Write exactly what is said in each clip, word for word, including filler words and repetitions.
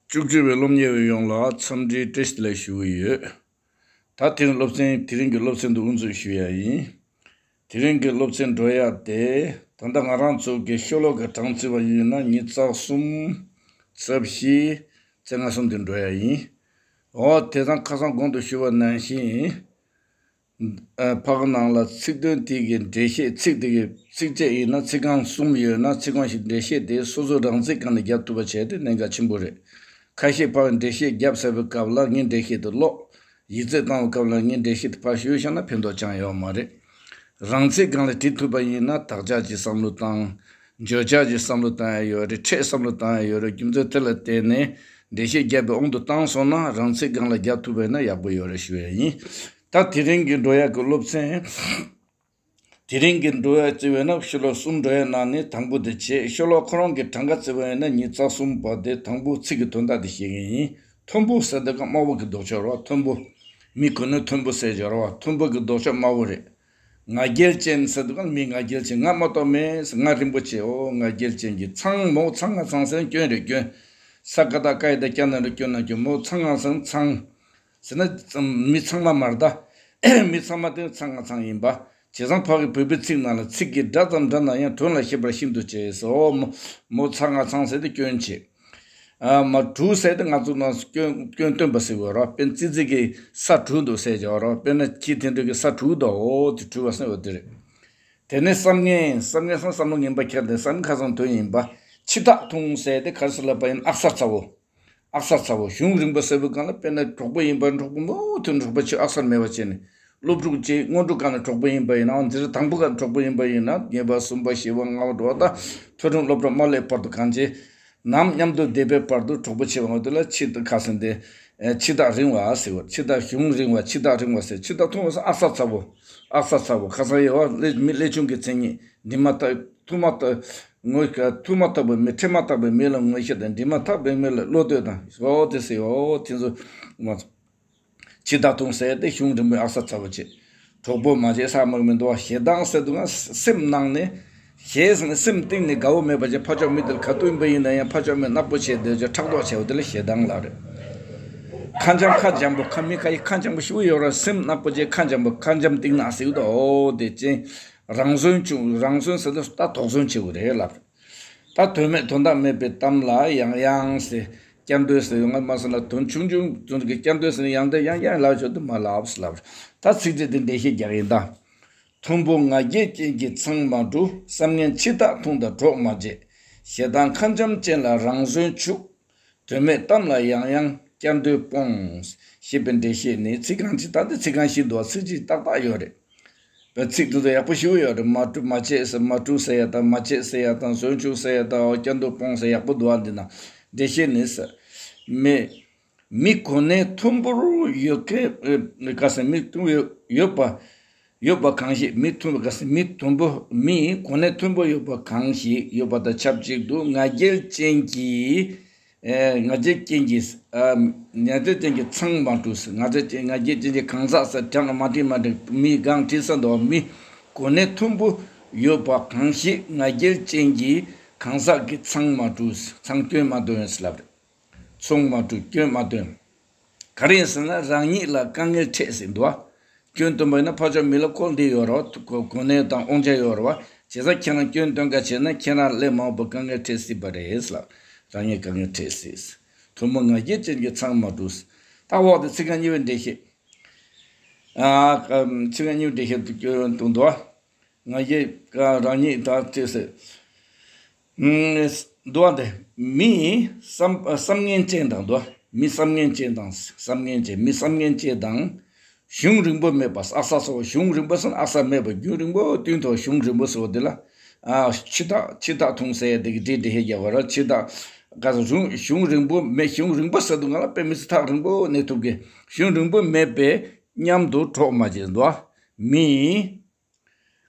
བཅུ་གཅིག་པའི་སློབ་གཉེར་བ་ཡོངས་ལ་འཚམས་འདྲིའི་བཀྲ་ཤིས་བདེ་ལེགས་ཞུ་གི་ཡོད། ད་དེ་རིང་སློབ་ཚན་དེ་རིང་གི་སློབ་ཚན་དུ་དབུ་འཛུགས་ཞུ་ཡ་ཡིན། དེ་རིང་གི་སློབ་ཚན་འགྲོ་ཡ་དེ། ད་ལྟ་ང་རང་ཚོ་གི་ཤོ་ལོ་ཀའི་གྲངས་བརྩིས་པ་ཡིན་ན་ཉི་ཤུ་རྩ་གསུམ། རྩ་བཞི། རྩ་ལྔ་གསུམ་དེ་འགྲོ་ཡ་ཡིན། འོ་དེ་དང་ཁ་སང་གོང་དུ་ཞུས་པ་ནང་བཞིན། ཨ། ཕ་གི་ནང་ལ་ཚིག་དོན་དེ་གི་འགྲེལ་བཤད། ཚིག་དེ་གི་ཚིགས་བཅད་ཡིན་ན་ཚིག་རྐང་གསུམ་ཡོད་ན་ཚིག་རྐང་བཞི་འགྲེལ་བཤད་དེ་སོ་སོ་རང་ཚིག་སྒང་ནས་རྒྱབ་ཐུབ་པ་བྱས་ཏེ་གནད་འགག་ཆེན་པོ་རེད། ཁ་ཤས་ཕར་འགྲེལ་བཤད་རྒྱབ་ཚར་བའི་སྐབས་ལ་ངས་འགྲེལ་བཤད་དེ་ཀློག་ཡིག་ཚད་བཏང་བའི་སྐབས་ལ་ངས་འགྲེལ་བཤད་དེ་ཕར་ཞུས་བཞག་ན་ཕན་ཐོགས་ཅང་ཡོད་མ་རེད། རང་ཚིག་སྒང་ལ་བྲིས་ཐུབ་པ་ཡིན་ན་དག་ཆ་གི་བསམ་བློ་བཏང་། བརྗོད་བྱ་གི་བསམ་བློ་བཏང་ཡ་ཡོད་རེད། ཕྲད་བསམ་བློ་བཏང་ཡ་ཡོད་རེད། རྒྱུ་མཚན་དེ་ལ་བརྟེན་ནས་འགྲེལ་བཤད་རྒྱབ་པའི་དབང་དུ་བཏང་སོང་ན་རང་ཚིག་སྒང་ལ་རྒྱབ་ཐུབ་པ་ཡིན་ན་ཡག་པོ་ཡོད་རེད་ཞུ་ཡ་ཡིན། ད་དེ་རིང་གི་འགྲོ་ཡ་གི་སློབ་ཚན། དེ་རིང་གི་འགྲོ་ཡ་བརྩི་བས་ན་ཤོ་ལོ་གསུམ་འགྲོ་ཡ་ནང་ནས་དང་པོ་དེ་བྱས། ཤོ་ལོ་ཁོ་རང་གི་གྲངས་ཀ་བརྩི་བ་ཡིན་ན་ཉི་ཤུ་རྩ་གསུམ་པ་དེ་དང་པོ་ཚིག་གི་དོན་དག་དེ་བཤད་མཁན་ཡིན། མཐོན་པོ་ཟེར་དུས་ཀ་དམའ་བོ་གི་ལྡོག་ཕྱོགས་རེད་བ། མཐོན་པོ། མི་གོ་གནས་མཐོན་པོ་ཟེར་བྱས་རེད་བ། མཐོན་པོ་གི་ལྡོག་ཕྱོགས་དམའ་བོ་རེད། ང་རྒྱལ་ཅན་ཟེར་དུས་ཀ་མི་ང་རྒྱལ་ཅན། ང་མ་གཏོགས་མེད། ང་རིན་པོ་ཆེ། འོ་ང་རྒྱལ་ཅན་གྱི། ཚང་མོ་ཚང་ང་ཚང་ཟེར་ན་སྐྱོན་རེད་སྐྱོན། ས་ཀ་བཏགས་སྐ་ཡ་བཏགས་སྐྱ་ན་རོ་སྐྱོ་ན་སྐྱོན། མོ་ཚང་ང་ཚང་ཚང་། ཟེར་ན་མི་ཚང་མ་མ་རེད་ད། མི་ཚང་མ་དེ་ཚང་ང་ཚང་ཡིན་པ། བྱས་ཙང་ཕ་གི་བོད་པའི་ཚིག་ནང་ལ་ཚིག་གི་སྒྲ་ཙམ་འདྲ་ན་ཡང་དོན་ལ་ཤེས་པར་ཤིན་ཏུ་གཅེས་སོ། མོ་མོ་ཚང་ང་ཚང་ཟེར་དེ་སྐྱོན་ཆེ། ཨ་མ་གྲུ་ཟེར་དེ་ང་ཚོ་ནང་སྐྱོན་སྐྱོན་སྟོན་པ་ཟེར་བ་རེད། དཔེར་ན་ཙི་ཙི་གི་ས་གྲུ་འདུག་ཟེར་བྱས་རེད། དཔེར་ན་ཁྱི་དེ་འདྲ་གི་ས་གྲུ་འདུག་འོ་དེ་གྲུ་བ་ཟེར་བ་དེ་རེད། དེ་ནས་བསམ་ངན། བསམ་ངན་སང་བསམ་བློ་ངན་པ་ཁྱེར་ཏེ་བསམ་ཁ་སང་དོན་ཡིན་པ། ཕྱི་ཐག་ཐུང་ཟེར་དེ་ག་རེ་ཟེར་ལབ་པ་ཡིན། ཨག་ས་ཚ་བོ། ཨག་ས་ཚ་བོ་གཞུང་རིང་པོ་ཟེར་བའི་སྒང་ལ་དཔེར་ན་གྲོགས་པོ་ཡིན་པ་གྲོགས་པོ་མོ་དེ་གྲོགས་པོ་ཆེ་ཨག་སར་མེད་པ་བྱས་ནས་སློབ་ཕྲུག་ཅིག་སྔོན་འགྲོ་སྒང་ལ་གྲོགས་པོ་ཡིན་པ་ཡིན་ནའང་འཛིན་གྲྭ་དང་པོ་སྒང་གྲོགས་པོ་ཡིན་པ་ཡིན་ན་གཉིས་པ་གསུམ་པ་བཞི་པ་ལྔ་པ་དྲུག་པ་ད་མཐོ་རིམ་སློབ་གྲྭ་མ་སླེབས་བར་དུ་གང་བྱེད། ནམ་མཉམ་དུ་བསྡད་པའི་བར་དུ་གྲོགས་པོ་བྱེད་པ་འོ་དེ་ལ་ཕྱི་ཐག་ཁ་སང་དེ། ཕྱི་ཐག་རིང་བ་ཟེར་བ། ཕྱི་ཐག་གཞུང་རིང་བ། ཕྱི་ཐག་རིང་བ་ཟེར། ཕྱི་ཐག་ཐུང་བ་ཟེར་ཨག་ས་ཚ་བོ། ཨག་ས་ཚ་བོ་ཁ་སང་ཡོད་བ། གླེ་མི་གླེ་ཆུང་གི་མཚན་ཉིད་འདི་མ་ཐག་ཐུག་མ་ཐག་ངོ་ཐུག་མ་ཐག་པའི་མི། འཕྲད་མ་ཐག་པའི་མི་ལ་ངོ་ཤེས་དང་། འདྲིས་མ་ཐག་པའི་མི་ལ་བློ་གཏོད་དང་། འོ་དེ་ཟེར། འོ་དེ་ཚོ་མ་ཚོ། ཕྱི་ཐག་ཐུང་ཟེར་དེ་གཞུང་རིང་པོའི་ཨག་ས་ཚ་བོ་བྱེད། གྲོགས་པོ་མ་བྱེད་ས་མ་མི་འདུག་བ། ཞེ་སྡང་ཟེར་དུས་ང་སེམས་ནང་ནས་ཞེ་ཟེར་ནས་སེམས་གཏིང་ནས་དགའ་བོ་མེད་པ་བྱས། ཕར་ཕྱོགས་མི་དེ་ལ་ག་དུས་ཡིན་པ་ཡིན་ན་ཡང་ཕར་ཕྱོགས་མི་ནག་པོ་བྱས་བསྡད་བྱས་ཕྲག་དོག་བྱས་བ་དེ་ལ་ཞེ་སྡང་ལབ་རེད། ཁ་འཇམ། ཁ་འཇམ་པོ། ཁ་མི་ཁ་ཡི་ཁ་འཇམ་པོ་ཞུ་ཡོད་ར། སེམས་ནག་པོ་བྱས་ཁ་འཇམ་པོ། ཁ་འཇམ་གཏིང་ནག་ཟེར་དུས་འོ་དེ་ཅན། རང་བཙན་ཆུ། རང་བཙན་ཟེར་དུས་ད་དོགས་ཟོན་བྱེད་དགོས་རེད་ལབ་རེད། ད་དོན་མེད་དོན་དག་མེད་པའི་གཏམ་ལ་ཡང་ཡང་ཟེར། བསྐྱར་ཟློས་ཟེར་ཡོང་ང་མ་ཟེར་ན་དོན་ཆུང་ཆུང་དོན་གྱི་བསྐྱར་ཟློས་ཟེར་ན་ཡང་དེ་ཡང་ཡང་ལབ་ཆོག་དུ་མ་ལབ་ཟེར་ལབ་རེད། ད་ཚིག་འགྲེལ་དེ་འགྲེལ་བཤད་རྒྱག་ཡིན་ད། མཐོན་པོ་ང་རྒྱལ་ཅན་གྱིས་མཚང་མ་འབྲུ། བསམ་ངན་ཕྱི་ཐག་ཐུང་དང་གྲོགས་མ་བྱེད། ཞེ་སྡང་ཁ་འཇམ་ཅན་ལ་རང་བཙན་ཆུ། དོན་མེད་གཏམ་ལ་ཡང་ཡང་བསྐྱར་ཟློས་སྤོངས། ཞེས་པའི་འགྲེལ་བཤད་ནི་ཚིག་རྐང་གཅིག་ད་འདི་ཚིག་རྐང་བཞི་འདུག་ཚིག་གཅིག་ཏག་ཏག་ཡོད་རེད། པའི་ཚིག་དེ་ཚོ་ཡག་པོ་ཞེ་པོ་ཡོད་རེད། མ་གྲུ་མ་བྱེད་ཟེར། མ་གྲུ་ཟེར་ཡ་དང་། མ་བྱེད་ཟེར་ཡ་དང་། བཙོན་འཇུག་ཟེར་ཡ་དང་། བསྐྱར་ཟློས་སྤོངས་ཟེར་ཡག་པོ་འདུག་ཨ། འདི་ན་འགྲེལ་བཤད་ནི་ཟེར། མི། མི་གོ་གནས་མཐོན་པོར་ཡོད་མཁན། ཨེ། ག་ཟེར། མི་མཐོན་པོ་ཡོད་པ། ཡོད་པ་གང་ཞིག་མི་མཐོན་པོ། ག་ཟེར། མི་མཐོན་པོ། མི་གོ་གནས་མཐོན་པོ་ཡོད་པ་གང་ཞིག་ཡོད་པ་དང་ཆབས་ཅིག་ཏུ་ང་རྒྱལ་ཅན་གྱི། ཨེ། ང་རྒྱལ་ཅན་གྱི། ཨ། ང་རྒྱལ་ཅན་གྱི་མཚང་མ་འབྲུ་ཟེར། ང་རྒྱལ་ཅན། ང་རྒྱལ་ཅན་གྱི་གང་ཟག་ཟེར་དྲན་ལ་མ་དྲན་མ་དྲན་མི་གང་དྲན་ས་འདུག་མི་གོ་གནས་མཐོན་པོ་ཡོད་པ་གང་ཞིག་ང་རྒྱལ་ཅན་གྱི་གང་ཟག་གི་མཚང་མ་འབྲུ་ཟེར། མཚང་སྐྱོན་མ་འདོན་ཟེར་ལབ་རེད། མཚང་མ་འབྲུ་སྐྱོན་མ་འདོན། ག་རེ་ཡིན་ཟེར་ན་རང་ཉིད་ལ་དཀའ་ངལ་འཕྲད་ཟེར་འདུག་བ། སྐྱོན་སྟོན་པ་ཡིན་ན་ཕར་ཕྱོགས་མི་ལ་ཁོ་འདི་ཡོད་རེད་བ། གོ་གོ་གནས་དང་དབང་ཆ་ཡོད་རེད་བ། བྱས་ཙང་ཁྱེད་རང་སྐྱོན་སྟོན་ག་བྱས་ན་ཁྱེད་རང་སླད་མ་འོངས་པ་དཀའ་ངལ་འཕྲད་སྲིད་པ་རེད་ལ། རང་ཉིད་དཀའ་ངལ་འཕྲད་སྲིད། མཐོན་པོ་ང་རྒྱལ་ཅན་གྱི་མཚང་མ་འབྲུ། ད་འོག་ཏུ་ཚིག་རྐང་གཉིས་པའི་འགྲེལ་བཤད། ཨ། ཚིག་རྐང་གཉིས་པའི་འགྲེལ་བཤད་དུ་སྐྱོན་གཏོང་འདུག་བ། ང་རྒྱལ་རང་ཉིད་དང་བཅས་ཟེར། ཨུམ། འདུག་བ། དེ་མི་བསམ་བསམ་ངན་ཅན་དང་འདུག་བ། མི་བསམ་ངན་ཅན་དང་། བསམ་ངན་ཅན། མི་བསམ་ངན་ཅན་དང་། གཞུང་རིང་པོ་མེད་པ། ཨག་ས་སོགས། གཞུང་རིང་པོ་ཟེར་ན་ཨག་ས་མེད་པ། རྒྱུན་རིང་པོ་དུས་ཐོག་གཞུང་རིང་པོ་ཟེར་བ་དེ་ལ། ཨ། ཕྱི་ཐག་ཕྱི་ཐག་ཐུང་ཟེར་ཡ་དེ་གི་འགྲེལ་འགྲེལ་བཤད་རྒྱག་པ་རེད། ཕྱི་ཐག་ག་ཟེར། གཞུང་གཞུང་རིང་པོ་མེད། གཞུང་རིང་པོ་ཟེར་དུས་སྒང་ལ་དཔེ་མི་སྲིད་ཐག་རིང་པོ་གནས་ཐུབ་མཁན། གཞུང་རིང་པོ་མེད་པས་མཉམ་དུ་གྲོགས་མ་བྱེད་འདུག་བ། མི།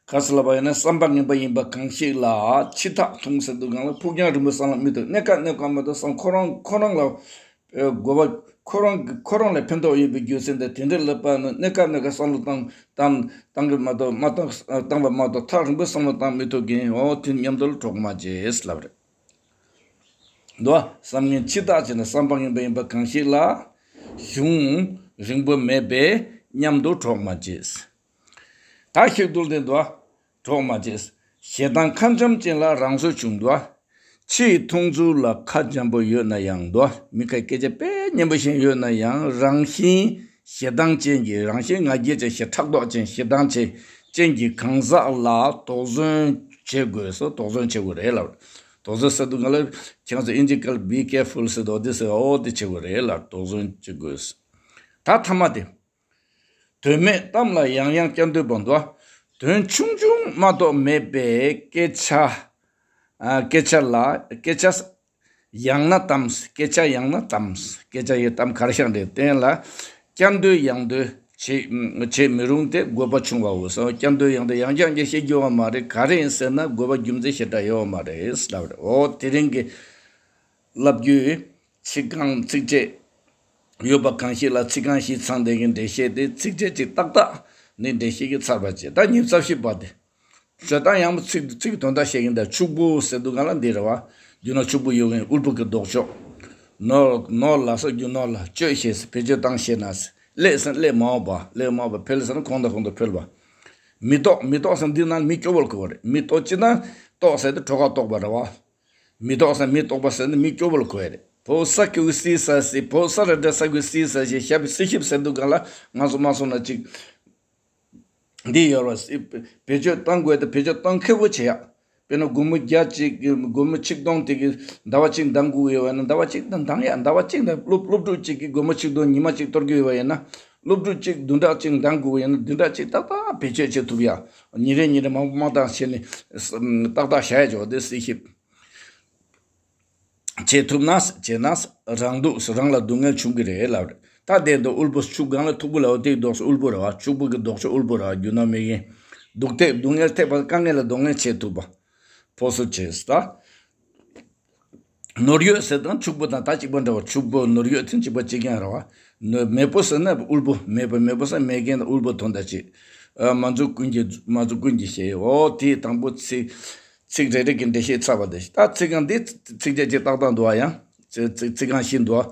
ག་ཟེར་ལབ་པ་ཡིན་ན་བསམ་པ་ངན་པ་ཡིན་པ་གང་ཞིག་ལ་ཕྱི་ཐག་ཐུང་ཟེར་དུས་སྒང་ལ་ཕུགས་རྒྱང་རིང་པོ་བསམ་བློ་མི་ཐུབ། གནས་སྐབས་གནས་སྐབས་མ་གཏོགས་བསམ། ཁོ་རང་ཁོ་རང་ལ། ཨེ། དགོས་པ། ཁོ་རང་གི་ཁོ་རང་ལ་ཕན་ཐོགས་ཡོད་པའི་རྒྱུ་མཚན་དང་དེ་འདྲའི་ལབ་པ་ནི་གནས་སྐབས་གནས་སྐབས་བསམ་བློ་བཏང་བཏང་བཏང་གི་མ་གཏོགས། མ་བཏང་བཏང་བ་མ་གཏོགས་ཐག་རིང་པོ་བསམ་བློ་བཏང་མི་ཐུབ་མཁན། འོ་དེ་མཉམ་དུ་ལ་གྲོགས་མ་བྱེད་ལབ་རེད། འདུག་བསམ་ངན་ཕྱི་བརྟག་བྱས་ན་བསམ་པ་ངན་པ་ཡིན་པ་གང་ཞིག་ལ། གཞུང་རིང་པོ་མེད་པས་མཉམ་དུ་གྲོགས་མ་བྱེད། ད་ཤིག་ཏུ་ལྡན་དུ་གྲོགས་མ་བྱེད། ཞེ་སྡང་ཁ་འཇམ་ཅན་ལ་རང་བཟོ་བྱུང་དུ། ཕྱིའི་མཐོང་ཚུལ་ལ་ཁ་འཇམ་པོ་ཡོད་ན་ཡང་དུ། མི་ཁ་སྐད་ཆ་དཔེ་སྙན་པོ་ཞིག་ཡོད་ན་ཡང་རང་བཞིན་ཞེ་སྡང་ཅན་གྱི་རང་བཞིན་ང་རྒྱལ་ཅན་ཞེ་ཕྲག་དོག་ཅན་ཞེ་སྡང་ཅན་ཅན་གྱི་གང་ཟག་ལ་དོགས་ཟོན་བྱེད་དགོས་སོ། དོགས་ཟོན་བྱེད་དགོས་རེད་ལབ། དོགས་ཟོན་ཟེར་དུས་ང་ལ་ཁྱེད་ཚོ་ཨིན་ཇི་སྐད་be careful ཟེར་དོ་དེ་ཟེར་འོ་དེ་བྱེད་དགོས་རེད་ལབ། དོགས་ཟོན་བྱེད་དགོས། ད་ཐ་མ་དེ། དོན་མེད་གཏམ་ལ་ཡང་ཡང་སྐྱར་འདོད་པ་འདུག་དོན་ཆུང་ཆུང་མ་གཏོགས་མེད་པའི་སྐད་ཆ། ཨ། སྐད་ཆ་ལ་སྐད་ཆ་ཡང་ན་གཏམ། སྐད་ཆ་ཡང་ན་གཏམ། སྐད་ཆ་ཡི་གཏམ་གར་ཤང་རེད་བསྟན་ལ། སྐྱར་འདོད་ཡང་འདོད་བྱེད་བྱེད་མི་རུང་སྟེ་དགོས་པ་ཆུང་བའོ་སོ། སྐྱར་འདོད་ཡང་འདོད་ཡང་བསྐྱར་བསྐྱར་བཤད་རྒྱུ་བ་མ་རེད། ག་རེ་ཡིན་ཟེར་ན་དགོས་པ་རྒྱུ་མཚན་ཞེ་དྲག་ཡོད་བ་མ་རེད་ལབ་རེད། འོ་དེ་རིང་གི་ལབ་རྒྱུའི་ཚིག་རྐང་ཚིགས་བཅད་ཡོད་པ་གང་ཞིག་ལ་ཚིག་རྐང་བཞི་ཚང་བསྡད་མཁན་འགྲེལ་བཤད་དེ་ཚིགས་བཅད་གཅིག་ཏག་ཏག་ནི་འགྲེལ་བཤད་ཀྱི་ཚར་བ་བྱས། ད་ཉིས་རྩ་བཞི་པ་དེ། བརྗོད་སྟངས་ཡང་མོ་ཚིག་ཚིག་གི་དོན་དག་བཤད་མཁན་དང་ཕྱུག་པོ་ཟེར་དུས་ང་ལ་འདི་རེད་བ། རྒྱུ་ནོར་ཕྱུག་པོ་ཡོད་མཁན་དབུལ་པོ་གི་ལྡོག་ཕྱོགས། ནོར་ནོར་ལ་སོགས་རྒྱུ་ནོར་ལ་སྤྱོད་ཤེས་ཟེར་བེད་སྤྱོད་བཏང་ཤེས་ན་ཟེར། ལས་ཟེར་ན་ལས་མ་འོངས་པ། ལས་མ་འོངས་པ། འཕེལ་ཟེར་ན་གོང་དང་གོང་དུ་འཕེལ་བ། མི་རྟོག་མི་རྟོག་ཟེར་ན་འདི་ནང་མི་སྐྱོ་བོར་གོ་བ་རེད། མི་རྟོག་ཅི་ན་རྟོག་ཟེར་ཏེ་གྲོད་ཁོག་ལྟོགས་པ་རེད་བ། མི་རྟོག་ཟེར་མི་རྟོག་པ་ཟེར་ནི་མི་སྐྱོ་བོ་ལ་གོ་ཡ་རེད། ཕོ་ས་ཀྱུ་སི་ས་སི་ཕོ་ས་ར་འདྲ་ས་ཀྱུ་སི་ས་ཞེས་བཤད་པའི་སྲི་ཞིབ་ཟེར་དུས་གང་ལ་ང་ཚོ་མ་སོང་ན་ཅིག་འདི་ཡོད་ར་སྲི་བེད་སྤྱོད་གཏང་དགོས་ཏེ་བེད་སྤྱོད་གཏང་ཁེ་བོ་བྱེད་ཡ། དཔེར་ན་སྒོར་མོ་བརྒྱ་གཅིག་གི་སྒོར་མོ་ཆིག་སྟོང་དེ་གི་ཟླ་བ་གཅིག་འདང་དགོས་ཡོད་བ་ན་ཟླ་བ་གཅིག་དང་འདང་ཡ། ཟླ་བ་གཅིག་དང་སློབ་སློབ་ཕྲུག་གཅིག་གི་སྒོར་མོ་ཆིག་སྟོང་ཉི་མ་གཅིག་གཏོར་གི་ཡོད་བ་ཡིན་ན་སློབ་ཕྲུག་གཅིག་བདུན་ཕྲག་གཅིག་འདང་དགོས་བ་ཡིན་ན་བདུན་ཕྲག་གཅིག་ཏག་ཏག་བེད་སྤྱོད་བྱེད་ཐུབ་ཡ། ཉིན་རེ་ཉིན་རེ་མང་པོ་མང་དང་བྱས་ནས་ཏག་ཏག་བྱ་ཡ་ཆོག་དེ་སྲི་ཞིབ། བྱེད་ཐུབ་ན་བྱས་ན་རང་སྡུག་རང་ལ་སྡུག་བསྔལ་བྱུང་གི་རེད་ལབ་རེད། ད་དེ་འདི་དབུལ་པོ་ཕྱུག་གང་ལ་ཐུག་པོ་ལ་འོ་དེ་ལྡོག་ས་དབུལ་པོ་རེད་བ། ཕྱུག་པོ་གི་ལྡོག་ཕྱོགས་དབུལ་པོ་རེད་བ། རྒྱུ་ནོར་མེད་མཁན། སྡུག་ཐེག་སྡུག་བསྔལ་ཐེག་པ་དཀའ་ངལ་ལ་གདོང་ལེན་བྱེད་ཐུབ་པ། ཕོ་སོ་བྱས་ད། ནོར་ཡོད་ཟེར་དང་ཕྱུག་པོ་དང་ད་གཅིག་པ་འདྲ་བ། ཕྱུག་པོ་ནོར་ཡོད་ཐེན་གཅིག་པ་གཅིག་རྐྱང་རེད་བ། ནོར་མེད་པོ་ཟེར་ན་དབུལ་པོ། མེད་པ་མེད་པོ་ཟེར་མེད་མཁན་དང་དབུལ་པོ་དོན་དག་ཅིག་ཨ། མ་འཛུགས་ཀུན་གྱི་མ་འཛུགས་ཀུན་གྱི་ཞེས། འོ་དེའི་དང་པོ་ཚིག་ཚིག་རེ་རེ་གི་འགྲེལ་བཤད་ཚར་བ་དེ། ད་ཚིག་རྐང་འདི་ཚིགས་བཅད་གཅིག་ཏག་ཏག་འདུག་བ། ཡང་ཚིག་ཚིག་ཚིག་རྐང་བཞི་འདུག་བ།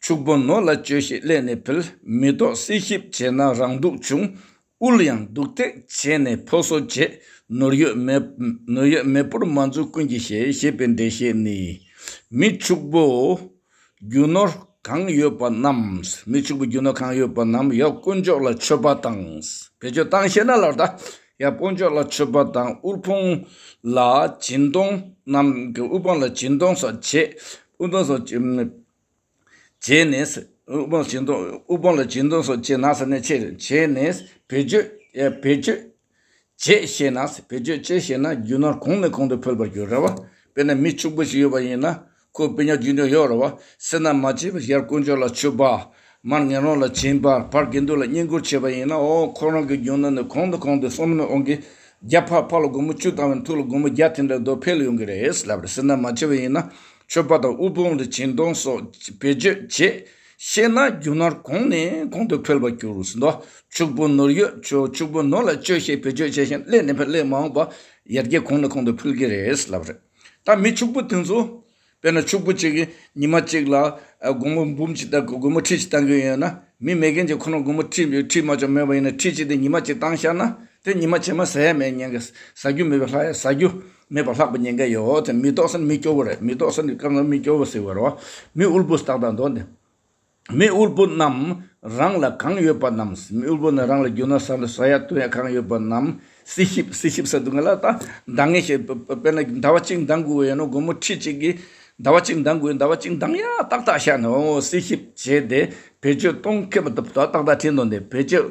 ཕྱུག་པོ་ནོར་ལ་སྤྱོད་ཤེས་སླད་ནས་འཕེལ། མི་རྟོག་སྲི་ཞིབ་བྱས་ན་རང་སྡུག་བྱུང་། དབུལ་ཡང་སྡུག་ཐེག་བྱས་ནས་ཕོ་སོ་བྱེད། ནོར་ཡོད་མེད་ནོར་ཡོད་མེད་པོར་མ་འཛུགས་ཀུན་གྱི་ཞེས། ཞེས་པའི་འགྲེལ་བཤད་ནི། མི་ཕྱུག་པོ་རྒྱུ་ནོར་གང་ཡོད་པ་རྣམས། མི་ཕྱུག་པོ་རྒྱུ་ནོར་གང་ཡོད་པ་རྣམས་ཡབ་དཀོན་མཆོག་ལ་མཆོད་པ་དང་། བེད་སྤྱོད་བཏང་ཤེས་ན་ལར་ད་ཡབ་དཀོན་མཆོག་ལ་མཆོད་པ་དང་། དབུལ་ཕོངས་ལ་སྦྱིན་གཏོང་རྣམས་ཀྱི་དབུལ་ཕོངས་ལ་སྦྱིན་གཏོང་སོགས་བྱེད། དབུལ་ཕོངས་སོགས་བྱེད་ནས། དབུལ་ཕོངས་སྦྱིན་གཏོང་དབུལ་ཕོངས་ལ་སྦྱིན་གཏོང་སོགས་བྱེད་ན་ཟེར་ནས་ཆེ་བྱས་ནས་བེད་སྤྱོད་བེད་སྤྱོད་བྱེད་ཤེས་ན། བེད་སྤྱོད་བྱེད་ཤེས་ན་རྒྱུ་ནོར་གོང་ནས་གོང་དུ་འཕེལ་བར་འགྱུར་རེད་བ། དཔེར་ན་མི་ཕྱུག་པོ་ཞིག་ཡོད་པ་ཡིན་ན་ཁོ་དཔེ་ཉག་རྒྱུ་ནོར་ཡོད་རེད་བ། སེར་སྣ་མ་བྱེད་པར་ཡར་དཀོན་མཆོག་ལ་མཆོད་པ། མར་ངན་སློང་ལ་སྦྱིན་པ། བར་དགེ་འདུན་ལ་བསྙེན་བཀུར་བྱས་པ་ཡིན་ན་འོ་ཁོ་རང་གི་རྒྱུ་ནོར་ནི་གོང་ནས་གོང་དུ་བསམ་མེད་དབང་གིས་བརྒྱ་ཕར་ཕར་ལ་སྒོར་མོ་བཅུ་བཏང་བའི་ཐུག་ལ་སྒོར་མོ་བརྒྱ་དེ་འདྲ་འདོད་འཕེལ་ཡོང་གི་རེད་ལབ་རེད། སེར་སྣ་མ་བྱེད་པ་ཡིན་ན་མཆོད་པ་དང་དབུལ་ཕོངས་ལ་སྦྱིན་གཏོང་སོགས་བེད་སྤྱོད་བྱེད་ཤེས་ན་རྒྱུ་ནོར་གོང་ནས་གོང་དུ་འཕེལ་བར་འགྱུར་ཟེར་འདུག་ཕྱུག་པོ་ནོར་ཡོད་ཕྱུག་ཕྱུག་པོ་ནོར་ལ་སྤྱོད་ཤེས་བེད་སྤྱོད་བྱེད་ཤེས་སླད་ནས་འཕེལ། སླད་མ་འོངས་པ་ཡར་རྒྱས་གོང་ནས་གོང་དུ་འཕེལ་གྱི་རེད་ལབ་རེད། ད་མི་ཕྱུག་པོ་དེ་ཚོ་དཔེར་ན་ཕྱུག་པོ་གཅིག་གིས་ཉི་མ་གཅིག་ལ་ཨ་སྒོར་མོ་འབུམ་གཅིག་དང་སྒོར་མོ་ཁྲི་གཅིག་བཏང་གི་ཡོད་ན། མི་མེད་མཁན་གྱིས་ཁོ་རང་སྒོར་མོ་ཁྲི་ཁྲི་མ་ཆོག་མེད་པ་ཡིན་ན་ཁྲི་གཅིག་དེ་ཉི་མ་གཅིག་བཏང་བཞག་ན་དེ་ཉི་མ་ཕྱེད་མ་ཟ་ཡ་མེད་ཉེན་ཁ། ཟ་རྒྱུ་མེད་པ་ལྷག་ཡ། ཟ་རྒྱུ་མེད་པ་ལྷག་པའི་ཉེན་ཁ་ཡོད། དེ་མི་ལྡོག་ས་ནི་མི་སྐྱོ་བོ་རེད། མི་ལྡོག་ས་ནི་སྐབས་ནང་མི་སྐྱོ་བོ་ཟེར་བ་རེད་བ། མི་དབུལ་པོ་སྟག་དང་འདོན་ཏེ། མི་དབུལ་པོ་རྣམས་རང་ལ་གང་ཡོད་པ་རྣམས། མི་དབུལ་པོ་ནི་རང་ལ་རྒྱུ་ནོར་ཟ་ལ་ཟ་ཡ་འཐུང་ཡ་གང་ཡོད་པ་རྣམས་སྲི་ཞིབ། སྲི་ཞིབ་ཟེར་དུས་ང་ལ་ད་འདང་ངེས་ཤེས། དཔེར་ན་ཟླ་བ་གཅིག་འདང་དགོས་ཡོད་ན་སྒོར་མོ་ཁྲི་གཅིག་གིས་ཟླ་བ་གཅིག་འདང་དགོས། ཟླ་བ་གཅིག་འདང་ཡ་ཏག་ཏག་བཞག་ནས་འོ་སྲི་ཞིབ་བྱས་ཏེ་བེད་སྤྱོད་གཏོང་མཁས་པ་ཏག་ཏག་ཏག་ཏག་དྲན་དོན་དེ་བེད་སྤྱོད་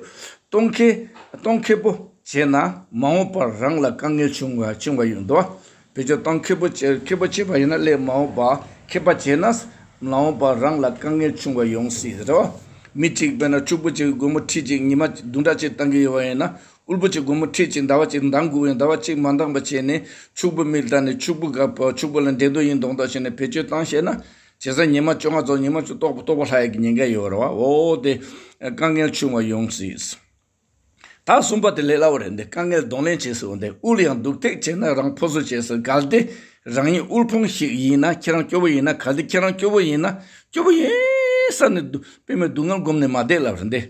གཏོང་མཁས་གཏོང་མཁས་པོ་བྱས་ན་མ་འོངས་པར་རང་ལ་དཀའ་ངལ་བྱུང་བ་བྱུང་བ་ཡོང་འདུག་བེད་སྤྱོད་གཏོང་མཁས་པོ་བྱེད་མཁས་པོ་བྱེད་པ་ཡིན་ན་སླད་མ་འོངས་པ་མཁས་པ་བྱས་ན་མ་འོངས་པ་རང་ལ་དཀའ་ངལ་བྱུང་བ་ཡོང་སྲིད་རེད་བ། མི་གཅིག་དཔེར་ན་ཕྱུག་པོ་གཅིག་སྒོར་མོ་ཁྲི་གཅིག་ཉི་མ་བདུན་ཕྲག་གཅིག་བཏང་གི་ཡོད་པ་ཡིན་ན་དབུལ་པོ་གཅིག་སྒོར་མོ་ཁྲི་གཅིག་ཟླ་བ་གཅིག་འདང་དགོས་ཡོད། ཟླ་བ་གཅིག་མ་འདང་པ་བྱས་ནས་ཕྱུག་པོ་མི་ལ་ནས་ཕྱུག་པོ་ག་ཕྱུག་པོ་ལ་འགྲན་བསྡུར་ཡིན་མདོག་མདོག་བྱས་ནས་བེད་སྤྱོད་བཏང་ཤེས་ན་བྱས་ཙང་ཉི་མ་བཅོ་ལྔ་ཙམ་ཉི་མ་བཅུ་ལྟོགས་པ་ལྟོགས་པ་ལྷག་ཡག་གི་ཉེན་ཁ་ཡོད་རེད་བ། འོ་དེ་དཀའ་ངལ་བྱུང་བ་ཡོང་སྲིད། ད་གསུམ་པ་དེ་ལས་སླ་བོ་རེད། འདི་དཀའ་ངལ་གདོང་ལེན་བྱེད་ཟེར་བ་འདི། དབུལ་ཡང་སྡུག་ཐེག་བྱས་ན་རང་ཕོ་སོ་བྱེད་ཟེར། གལ་ཏེ་ རང་ཉིད་དབུལ་ཕོངས་ཤིག་ཡིན་ན། ཁྱེད་རང་སྐྱོ་པོ་ཡིན་ན། གལ་ཏེ་ཁྱེད་རང་སྐྱོ་པོ་ཡིན་ན། སྐྱོ་པོ་ཡིན་བསམ་ནས་སྡུག་དཔེ་མེད་སྡུག་བསྔལ་སྒོམ་ནས་མ་བསྡད་ལབ་རེད་འདི།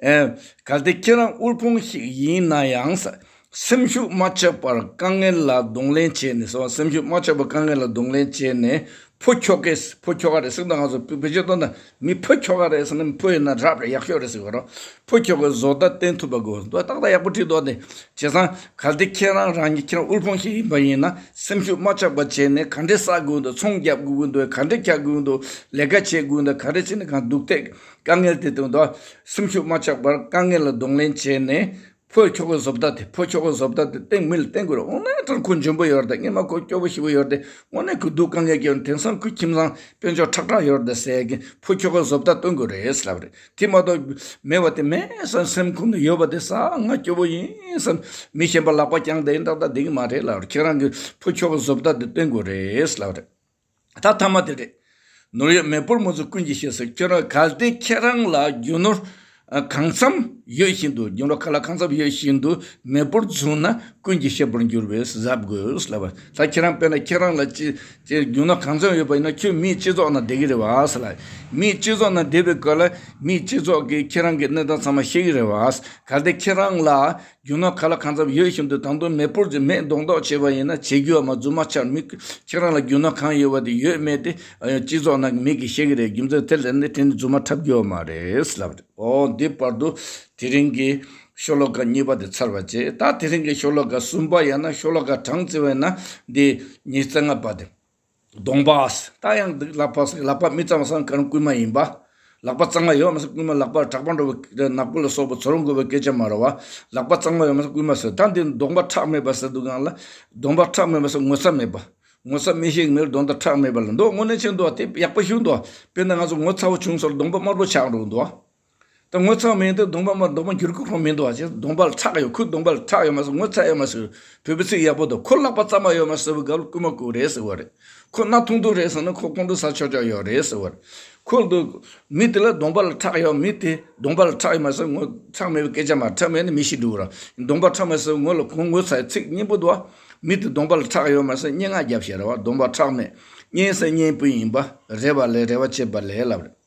ཨེ། གལ་ཏེ་ཁྱེད་རང་དབུལ་ཕོངས་ཤིག་ཡིན་ན་ཡང་། སེམས་ཤུགས་མ་ཆག་པར་དཀའ་ངལ་ལ་གདོང་ལེན་བྱས་ནས་སོ། སེམས་ཤུགས་མ་ཆག་པར་དཀའ་ངལ་ལ་གདོང་ལེན་བྱས་ནས། ཕོ་ཁྱོ་གས། ཕོ་ཁྱོ་ག་རེད་ཟེར་ན། ང་ཚོ་བེད་སྤྱོད་བཏང་ན། མི་ཕོ་ཁྱོ་ག་རེད་ཟེར་ན། མི་ཕོ་ཡིན་ན་རབ་རེད། ཡག་ཤོས་རེད་ཟེར་བ་རོ། ཕོ་ཁྱོ་གའི་བཟོ་ལྟ་བསྟན་ཐུབ་པ་དགོས། ཏག་ཏག་ཡག་པོ་བྲིས་འདུག་དེ། བྱས་ཙང་གལ་ཏེ་ཁྱེད་རང་རང་ཉིད་ཁྱེད་རང་དབུལ་ཕོངས་ཤིག་ཡིན་པ་ཡིན་ན། སེམས་ཤུགས་མ་ཆག་པ་བྱས་ནས། ག་འདྲས་བསགས་དགོས་འདུག་ཚོང་རྒྱག་དགོས་འདུག་ག་འདྲས་རྒྱག་དགོས་འདུག་ལས་ཀ་བྱེད་དགོས་འདུག་ག་རེ་བྱས་ནས་གང་སྡུག་ཐེག་དཀའ་ངལ་དེ་དང་དུ། སེམས་ཤུགས་མ་ཆག་པར་དཀའ་ངལ་ལ་གདོང་ལེན་བྱས་ནས། ཕོ་ཁྱོ་གའི་བཟོ་ལྟ་དེ། ཕོ་ཁྱོ་གའི་བཟོ་ལྟ་དེ་བསྟན། མི་ལ་བསྟན་དགོས་རེད། འོ་ན་ད་ཁོ་འཇོན་པོ་ཡོད་རེད། ད་སྔོན་མ་ཁོ་སྐྱོ་པོ་ཞེ་པོ་ཡོད་རེད། དངོས་གནས་ཁོ་སྡུག་དཀའ་ངལ་སྐྱེལ། དེང་སང་ཁོ་ཁྱིམ་ཚང་དཔལ་འབྱོར་ཁྲག་ཁྲག་ཡོད་རེད་ཟེར་གི། ཕོ་ཁྱོ་གའི་བཟོ་ལྟ་སྟོན་དགོས་རེད་ལབ་རེད། དེ་མ་གཏོགས་མེད་པ་དེ་མེད་བསམ། སེམས་ཁོང་ནས་ཡོད་པ་དེ་ཟ། ང་སྐྱོ་པོ་ཡིན་བསམ། མི་གཞན་པ་ལག་པ་བརྐྱངས་བསྡད་ཡིན། ཏག་ཏག་བསྡད་ཀྱི་མ་རེད་ལབ་རེད། ཁྱེད་རང་གི་ཕོ་ཁྱོ་གའི་བཟོ་ལྟ་དེ་སྟོན་དགོས་རེད་ལབ་རེད། ད་མཐའ་མ་དེ་རེད། ནོར་ཡོད་མེད་པོར་མི་བཟོ་ཀུན་གྱིས་ཤེས་ཟེར། ཁྱོད་རང་གལ་ཏེ་ཁྱེད་རང་ལ་རྒྱུ་ནོར་གང་འཚམ་ཡོད་བཞིན་དུ། རྒྱུ་ནོར་ཁ་ལག་གང་འཚམ་ཡོད་བཞིན་དུ་མེད་པོར་བཟུང་ན། ཀུན་གྱིས་ཤེས་པར་འགྱུར་བས་གཟབ་དགོས་ལབ་པ། ད་ཁྱེད་རང་དཔེར་ན་ཁྱེད་རང་ལ་ཅི་ཅི་རྒྱུ་ནོར་གང་འཚམ་ཡོད་པ་ཡིན་ན། ཁྱོད་མིའི་སྤྱི་ཚོགས་ནང་བསྡད་ཀྱི་རེད་བ་ཟེར་ལ། མིའི་སྤྱི་ཚོགས་ནང་བསྡད་པའི་སྐབས་ལ། མིའི་སྤྱི་ཚོགས་ཀྱིས་ཁྱེད་རང་གི་གནས་སྟངས་ཚང་མ་ཤེས་ཀྱི་རེད་བ། གལ་ཏེ་ཁྱེད་རང་ལ་རྒྱུ་ནོར་ཁ་ལ་གང་འཚམ་ཡོད་བཞིན་དུ། ད་དུང་མེད་པོར་མེད་མདོག་མདོག་བྱས་པ་ཡིན་ན། བྱེད་རྒྱུ་ཡོད་མ། རྫུན་མ་ཆགས། མི་ཁྱེད་རང་ལ་རྒྱུ་ནོར་གང་ཡོད་པ་དེ་ཡོད་མེད་དེ་སྤྱི་ཚོགས་ནང་གི་མི་གིས་ཤེས་ཀྱི་རེད། རྒྱུ་མཚན་དེ་ལ་ནི་དེ་ནི་རྫུན་མ་འཁྲབ་རྒྱུ་ཡོད་མ་རེད་ལབ་རེད། ཨོ། འདི་བར་དུ་དེ་རིང་གི་ཤོ་ལོ་ཀ་གཉིས་པ་དེ་ཚར་བ་བྱས། ད་དེ་རིང་གི་ཤོ་ལོ་ཀ་གསུམ་པ། ཡང་ན་ཤོ་ལོ་ཀ་གྲངས་བརྩི་བས་ན་འདི་ཉི་ཤུ་རྩ་ལྔ་པ་དེ། གདོང་པ། ད་ཡང་འདི་ལག་པ། ལག་པ་མི་གཙང་བ་ཟེར་ན་ག་རེ། རྐུན་མ་ཡིན་པ། ལག་པ་གཙང་མ་ཡོད་མ་ཟེར། རྐུན་མ་ལག་པ་དྲེག་པ་འགྲོ་བའི་ནག་པོ་ལ་སོགས་པ་ཚུར་འགུལ་བའི་སྐད་ཆ་མ་རེད་བ། ལག་པ་གཙང་མ་ཡོད་མ་ཟེར། རྐུན་མ་ཟེར། ད་འདི་གདོང་པ་ཁྲག་མེད་པ་ཟེར་འདུག་གང་ལ། གདོང་པ་ཁྲག་མེད་པ་ཟེར། ངོ་ཚ་མེད་པ། ངོ་ཚ་མི་ཤེས་མེད། གདོང་པ་ཁྲག་མེད་པ་ལ་འདུག་དངོས་གནས་བྱས་འདུག་བ། དེ་ཡག་པོ་ཞིག་འདུག་བ། དཔེར་ན་ང་ཚོ་ངོ་ཚ་བོ་བྱུང་སོང་ལ་གདོང་པ་དམར་པོ་ཆགས་འགྲོ་འདུག་བ། ད་ངོ་ཚ་མེད་དུས་གདོང་པ་དམར། གདོང་པ་འགྱུར་ཁུག་ཁོ་མི་འདུག་བ། ཅེས་གདོང་པ་ལ་ཁྲག་ཡོད། ཁོའི་གདོང་པ་ལ་ཁྲག་ཡོད་མ་ཟེར། ངོ་ཚ་ཡོད་མ་ཟེར། བོད་པའི་ཚིག་ཡག་པོ་འདུག་ཁོ་ལག་པ་གཙང་མ་ཡོད་མ་ཟེར་བའི་སྐབས་ལ་རྐུན་མ་རྐུ་རེད་ཟེར་བ་རེད། ཁོ་སྣ་ཐུང་ཐུང་རེད་ཟེར་ན་ཁོ་ཁོང་ཁྲོ་ཟ་ཆོག་ཆོག་ཡོད་རེད་ཟེར་བ་རེད། ཁོ་ལ་མི་དེ་ལ་གདོང་པ་ལ་ཁྲག་ཡོད། མི་དེ་གདོང་པ་ལ་ཁྲག་ཡོད་མ་ཟེར། ངོ་ཁྲག་མེད་པའི་སྐད་ཆ་མ། ཁྲག་མེད་ན་མི་ཤི་འགྲོ་ར། གདོང་པ་ཁྲག་མེད་ཟེར། ངོ་ལ་ཁོང་ངོ་ཚ་ཚིག་སྙན་པོ་འདུག་བ། མི་དེ་གདོང་པ་ལ་ཁྲག་ཡོད་མ་ཟེར། སྙན་ངག་རྒྱབ་བཤད་ར་བ། གདོང་པ་ཁྲག་མེད། སྙན་ཟེར་སྙན་པོ་ཡིན་པ། རེ་བ་ལས་རེ་བ་བྱེད་པ་ལས་ལབ་རེད།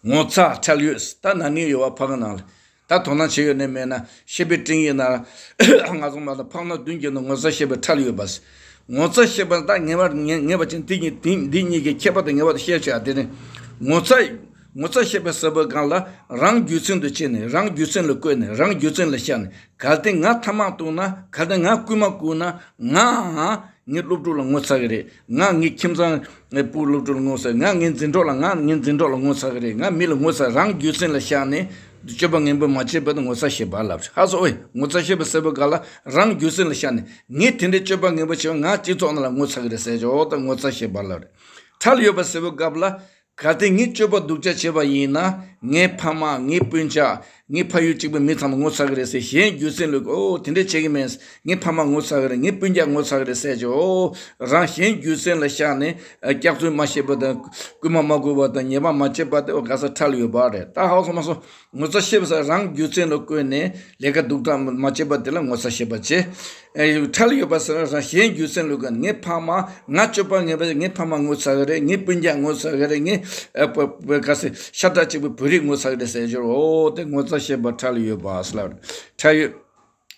ངོ་ཚ་ཁྲེལ་ཡོད། ད་ན་ནིང་ཡོད་བ་ཕ་གི་ནང་ལ། ད་དོ་སྣང་བྱེད་ཡོད་ནི་མེད་ན། བཤད་པའི་སྤྲིང་ཡིག་ན། ང་ཚོ་མ་དང་ཕག་ན་བདུན་གྱི་ནང་ངོ་ཚ་ཤེས་པའི་ཁྲེལ་ཡོད་པ། ངོ་ཚ་ཤེས་པ་ད་ངེས་པར་ངེས་ངེས་པ་ཅན་དེ་གཉིས་དེ་འདི་གཉིས་ཀྱི་ཁྱད་པར་དེ་ངེས་པར་དུ་ཤེས་བྱ། དེ་ནི་ངོ་ཚ་ངོ་ཚ་ཤེས་པའི་ཟེར་བའི་སྒང་ལ། རང་རྒྱུ་མཚན་དུ་བྱས་ནས། རང་རྒྱུ་མཚན་ལ་བཀོད་ནས། རང་རྒྱུ་མཚན་ལ་བཞག་ནས། གལ་ཏེ་ང་ཐ་མག་གཏུགས་ན། གལ་ཏེ་ང་རྐུན་མ་རྐུ་ན། ང་ངའི་སློབ་ཕྲུག་ལ་ངོ་ཚ་གི་རེད། ང་ངའི་ཁྱིམ་ཚང་ངའི་བུ་སློབ་ཕྲུག་ལ་ངོ་ཚ། ང་ངའི་འཛིན་གྲོགས་ལ། ང་ངའི་འཛིན་གྲོགས་ལ་ངོ་ཚ་གི་རེད། ང་མི་ལ་ངོ་ཚ། རང་རྒྱུ་མཚན་ལ་བཞག་ནས་སྤྱོད་པ་ངན་པ་མ་བྱེད་པ་དེ་ངོ་ཚ་ཤེས་པ་ལབ་རེད། ཧ་སོ་ཨོའི། ངོ་ཚ་ཤེས་པ་ཟེར་བའི་སྐབས་ལ་རང་རྒྱུ་མཚན་ལ་བཞག་ནས། ངས་དེ་འདྲའི་སྤྱོད་པ་ངན་པ་བྱས་པ་ང་སྤྱི་ཚོགས་ནང་ལ་ངོ་ཚ་གི་རེད་ཟེར་ཆོག་ད་ངོ་ཚ་ཤེས་པ་ལབ་རེད། ཁྲེལ་ཡོད་པ་ཟེར་བའི་སྐབས་ལ། གལ་ཏེ་ངས་སྤྱོད་པ་སྡུག་ཅག་བྱས་པ་ཡིན་ན། ངའི་ཕ་མ། ངའི་སྤུན་ཀྱག་ངའི་ཕ་ཡུལ་གཅིག་པའི་མི་ཚང་མ་ངོ་ཚ་གི་རེད་ཟེར། གཞན་རྒྱུ་མཚན་ལ། ཨོ་དེ་འདྲས་བྱེད་ཀྱི་མེད། ངའི་ཕ་མ་ངོ་ཚ་གི་རེད། ངའི་སྤུན་ཀྱག་ངོ་ཚ་གི་རེད་ཟེར་ཆོག་ཨོ། རང་གཞན་རྒྱུ་མཚན་ལ་བཞག་ནས་སྐྱག་རྫུན་མ་བཤད་པ་དང་། རྐུན་མ་མ་རྐུ་བ་དང་། ཉེས་པ་མ་བྱེད་པ་དེ། ཨོ་ག་ས་ཁྲེལ་ཡོད་པ་རེད། ད་ཧ་གོ་སོང་མ་སོང་། ངོ་ཚ་ཤེས་པ་ཟེར་རང་རྒྱུ་མཚན་ལ་བཀོད་ནས་ལས་ཀ་སྡུག་ཐག་མ་བྱེད་པ་དེ་ལ་ངོ་ཚ་ཤེས་པ་བྱེད། ཨེ། ཁྲེལ་ཡོད་པ་ཟེར་ན་གཞན་རྒྱུ་མཚན་ལ་བཀོད་ནས། ངའི་ཕ་མ། ང་སྤྱོད་པ་ངན་པ། ངའི་ཕ་མ་ངོ་ཚ་གི་རེད། ངའི་སྤུན་ཀྱག་ངོ་ཚ་གི་རེད། ངའི་ཨ་པ་པ་ག་ཟེ་ཤ་ཁྲག་གཅིག་པའི་བོད་རིགས་ངོ་ཚ་གི་རེད་ཟེར་ཞོར། ཨོ་དེ་ངོ་ཚ་ཤེས་པ་ཁྲེལ་ཡོད་པ་ཟེར་ལབ་རེད། ཁྲེལ་ཡོད།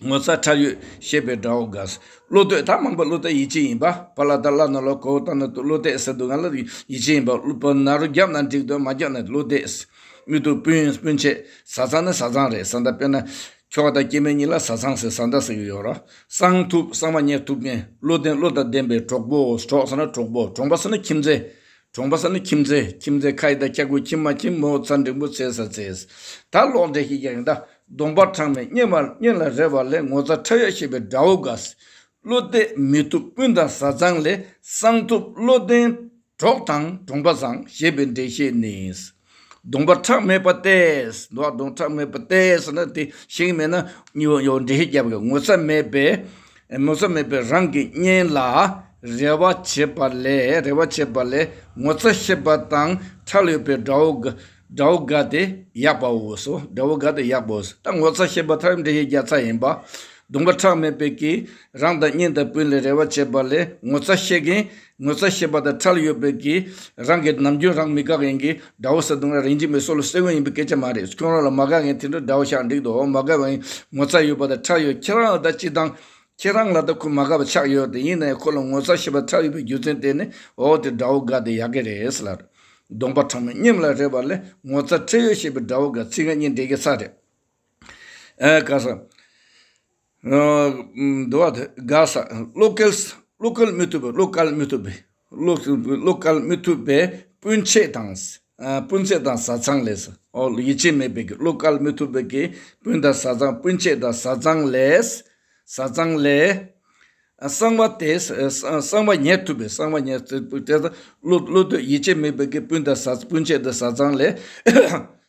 ངོ་ཚ་ཁྲེལ་ཡོད་ཤེས་པའི་དགྲ་བོ་དགའ། བློ་གཏོད། ད་མང་པོ་བློ་གཏོད་ཡིད་ཆེས་ཡིན་པ། པ་ལ་ད་བླ་ན་ལོ་གོ་ད་ན་དུ་བློ་གཏད་ཟེར་འདུག་གང་ལ་ཡིད་ཆེས་ཡིན་པ། བློ་པ་ན་རུ་རྒྱབ་ན་འགྲིག་དོན་མ་རྒྱབ་ན་བློ་གཏད། མི་ཐུབ་སྤུན་སྤུན་མཆེད། བཟའ་ཚང་ནི་བཟའ་ཚང་རེད། བཟའ་ཟླ་དཔེར་ན་ཁྱོ་ག་དང་སྐྱེ་དམན་གཉིས་ལ་བཟའ་ཚང་ཟེར། བཟའ་ཟླ་ཟེར་གྱི་ཡོད་ར། གསང་ཐུབ། གསང་བ་ཉར་ཐུབ་མཁན། བློ་ལྡན་བློ་དང་ལྡན་པའི་གྲོགས་པོ། གྲོགས་ཟེར་ན་གྲོགས་པོ། གྲོང་པ་ཟེར་ན་ཁྱིམ་མཚེས། གྲོང་པ་ཟེར་ན་ཁྱིམ་མཚེས། ཁྱིམ་མཚེས་ཁ་ཡི་དང་ཁྱག་ཁུ། ཁྱིམ་མ་ཁྱིམ་མོ་ཚ་འགྲེང་བུ་ཚེ་ས་ཚེས། ད་ལོག་འགྲེལ་ཞིག་རྒྱག་ཡིན་ད། གདོང་པ་ཁྲག་མེད་གཉེན་མ་གཉེན་ལ་རེ་བ་ལས། ངོ་ཚ་ཁྲེལ་ཡོད་ཤེས་པའི་དགྲ་བོ་དགའ། བློ་གཏད་མི་ཐུབ་སྤུན་དང་བཟའ་ཚང་ལས། གསང་ཐུབ་བློ་ལྡན་གྲོགས་དང་གྲོང་པ་བཟང་། ཞེས་པའི་འགྲེལ་བཤད་ནི། གདོང་པ་ཁྲག་མེད་པ་སྟེ། འདུག་གདོང་ཁྲག་མེད་པ་སྟེ་ཟེར་ན་དེ་ཤེས་ཀྱི་མེད་ན་ཡོ་ཡོ་འགྲེལ་བཤད་རྒྱབ་དགོས། ངོ་ཚ་མེད་པའི་ངོ་ཚ་མེད་པའི་རང་གི་གཉེན་ལ་རེ་བ་བྱེད་པ་ལས། རེ་བ་བྱེད་པ་ལས་ངོ་ཚ་ཤེས་པ་དང་ཁྲེལ་ཡོད་པའི་དགྲ་བོ་དགའ། དགྲ་བོ་དགའ་སྟེ་ཡག་པའོ་སོ། དགྲ་བོ་དགའ་སྟེ་ཡག་པའོ་སོ། ད་ངོ་ཚ་ཤེས་པ་ཐར་འགྲེལ་བཤད་རྒྱག་ཚར་ཡིན་པ། གདོང་པ་ཁྲག་མེད་པའི་གི་རང་དང་གཉེན་དང་སྤུན་ལ་རེ་བ་བྱེད་པ་ལས། ངོ་ཚ་ཤེས་མཁན། ངོ་ཚ་ཤེས་པ་དང་ཁྲེལ་ཡོད་པའི་གི་རང་གི་ནམ་རྒྱུན་རང་མི་དགའ་མཁན་གྱི་དགྲ་བོ་ཟེར་དུས་རང་རིན་ཆེན་མའི་སྲོག་ལ་གསོད་དགོས་ཡིན་པའི་སྐད་ཆ་མ་རེད། ཁྱོད་རང་ལ་མ་དགའ་མཁན་དེ་འདྲ་དགྲ་བོ་ཤག་འགྲིག་འདུག་མ་དགའ་བའི་ངོ་ཚ་ཡོད་པ་དང་ཁྲེལ་ཡོད། ཁྱེད་རང་ལ་ད་སྤྱི་བཏང་ཁྱེད་རང་ལ་ད་ཁོ་མ་དགའ་བ་ཆགས་ཡོད་དེ། ཡིན་ནའི་ཁོ་ལ་ངོ་ཚ་ཤེས་པ་ཁྲེལ་ཡོད་པའི་རྒྱུ་མཚན་དེ་ནི་འོ་དེ་དགྲ་བོ་དགའ་དེ་ཡག་གི་རེད་ཟེར་ལ། གདོང་པ་ཁྲག་མེད་གཉེན་ལ་རེ་བ་ལས། ངོ་ཚ་ཁྲེལ་ཡོད་ཤེས་པའི་དགྲ་བོ་དགའ། ཚིག་ཁ་གཉིས་འདྲེས་ཀྱི་ས་རེད། ཨེ་ག་ས། འདུ་བ་དེ་དགའ་ས། བློ་བཀལ། བློ་བཀལ་མི་ཐུབ་པའི། བློ་བཀལ་མི་ཐུབ་པའི། བློ་བློ་བཀལ་མི་ཐུབ་པའི་སྤུན་མཆེད་དང་། ཨ། སྤུན་མཆེད་དང་བཟའ་ཚང་ལས། ཨོ་ཡིད་ཆེས་མེད་པའི་གི། བློ་བཀལ་མི་ཐུབ་པའི་གི་སྤུན་དང་བཟའ་ཚང་། སྤུན་མཆེད་དང་བཟའ་ཚང་ལས། བཟའ་ཚང་ལས། ཨ། གསང་བ་དེ། ཨ། གསང་བ་ཉར་ཐུབ་པའི། གསང་བ་ཉར་ཐུབ་པའི་དེ་བློ་བློ་གཏོད་ཡིད་ཆེས་མེད་པའི་གི་སྤུན་དང་བཟའ། སྤུན་མཆེད་དང་བཟའ་ཚང་ལས།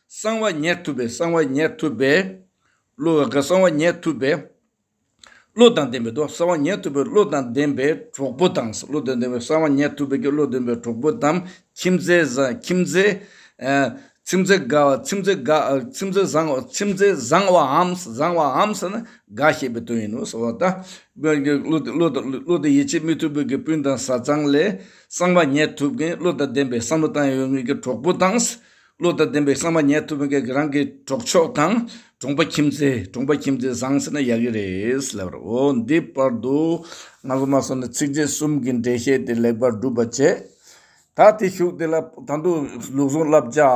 གསང་བ་ཉར་ཐུབ་པའི། གསང་བ་ཉར་ཐུབ་པའི། བློ་ག་གསང་བ་ཉར་ཐུབ་པའི། བློ་དང་ལྡན་པའི་དོ། གསང་བ་ཉར་ཐུབ་པའི་བློ་དང་ལྡན་པའི་གྲོགས་པོ་དང་། བློ་དང་ལྡན་པའི། གསང་བ་ཉར་ཐུབ་པའི་གི་བློ་ལྡན་པའི་གྲོགས་པོ་དང་། ཁྱིམ་མཚེས་བཟང་། ཁྱིམ་མཚེས། ཨ། ཁྱིམ་མཚེས་དགའ་བ། ཁྱིམ་མཚེས་དགའ། ཨ། ཁྱིམ་མཚེས་བཟང་བ། ཁྱིམ་མཚེས་བཟང་བའམ། བཟང་བའམ་ཟེར་ན་དགའ་ཞེས་པའི་དོན་ཡིན་ནོ་ཟེར་བ་ད། བློ་དང་བློ་དང་བློ་དང་ཡིད་ཆེས་མི་ཐུབ་པའི་གི་སྤུན་དང་བཟའ་ཚང་ལས། གསང་བ་ཉར་ཐུབ་མཁན། བློ་དང་ལྡན་པའི་བསམ་བློ་བཏང་ཡོད་མཁན་གྱི་གྲོགས་པོ་དང་། བློ་དང་ལྡན་པའི་གསང་བ་ཉར་ཐུབ་མཁན་གྱི་རང་གི་གྲོགས་མཆོག་དང་། གྲོང་པ་ཁྱིམ་མཚེས། གྲོང་པ་ཁྱིམ་མཚེས་བཟང་ཟེར་ན་ཡག་གི་རེད་ལབ་རེད། འོ་འདི་བར་དུ་ང་ཚོ་མ་སོང་ན་ཚིགས་བཅད་གསུམ་གྱི་འགྲེལ་བཤད་དེ་ལེགས་པར་གྲུབ་པ་བྱས། ད་དེ་གཞུག་དེ་ལ་ད་དུང་ལུགས་ཟུང་བསླབ་བྱ་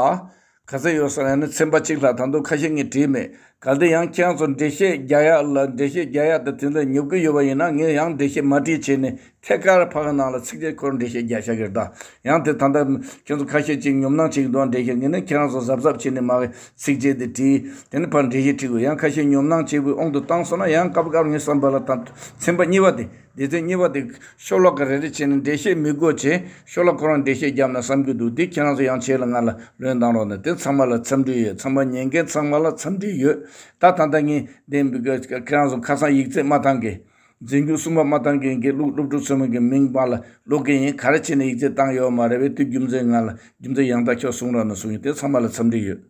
ག་ཚད་ཡོད་ཟེར་ན་ཚན་པ་གཅིག་ལ་ད་དུང་ཁ་ཤས་ངས་བྲིས་མེད། གལ་ཏེ་ཡང་ཁྱེད་རང་ཚོ་འགྲེལ་བཤད་རྒྱག་ཡག་ལ། འགྲེལ་བཤད་རྒྱག་ཡག་དང་དེ་ཚོ་ཉོབ་ཀྱི་ཡོད་པ་ཡིན་ན། ངས་ཡང་འགྲེལ་བཤད་མ་བྲིས་བྱས་ནས་ཐད་ཀར་ཕ་གི་ནང་ལ་ཚིགས་བཅད་སྐོར་འགྲེལ་བཤད་རྒྱག་བཞག་གི་རེད་ད། ཡང་དེ་ད་ལྟ་ཁྱེད་ཚོ་ཁ་ཤས་ཅིག་ཉོབ་སྣང་བྱེད་ཀྱི་འདུག་འགྲེལ་བཤད་ངས་ནི་ཁྱེད་རང་ཚོ་གཟབ་གཟབ་བྱས་ནས་མ་གི་ཚིགས་བཅད་དེ་བྲིས། དེ་ནི་ཕར་འགྲེལ་བཤད་བྲིས་དགོས། ཡང་ཁ་ཤས་ཉོབ་སྣང་བྱེད་དགོས་དབང་དུ་བཏང་སོང་ན། ཡང་སྐབས་སྐབས་ངའི་བསམ་པ་ལ་ད་ཚན་པ་གཉིས་པ་དེ། སྡེ་ཚན་གཉིས་པ་དེ་ཤོ་ལོ་ཀ་རེ་རེ་བྱས་ནས་འགྲེལ་བཤད་མི་དགོས་བྱས། ཤོ་ལོ་ཀ་ཁོ་རང་འགྲེལ་བཤད་བརྒྱབ་ན་བསམ་གྱི་འདུག་དེ་ཁྱེད་རང་ཚོ་ཡང་བྱས་ལ་ང་ལ་ལན་བཏང་རོགས་གནང་། དེ་ཚང་མ་ལ་འཚམས་འདྲི་ཡོད། ཚང་མ་ཉན་མཁན་ཚང་མ་ལ་འཚམས་འདྲི་ཡོད། ད་ད་ལྟ་ངས་འདེམས་པའི་ཁྱེད་རང་ཚོ་ཁ་སང་ཡིག་ཚད་མ་བཏང་མཁན། འཛིན་སྐྱོང་གསུམ་པ་མ་བཏང་མཁན་གྱི་སློབ་སློབ་ཕྲུག་ཚོ་མ་གི་མིང་མ་ལ་ཀློག་གི་ཡིན། ག་རེ་བྱས་ནས་ཡིག་ཚད་བཏང་ཡོད་མ་རེད་པས། དེ་རྒྱུ་མཚན་ང་ལ་རྒྱུ་མཚན་ཡང་དག་ཁྱོད་གསུང་རོགས་གནང་གསུང་ཡིན། དེ་ཚང་མ་ལ་འཚམས་འདྲི་ཡོད།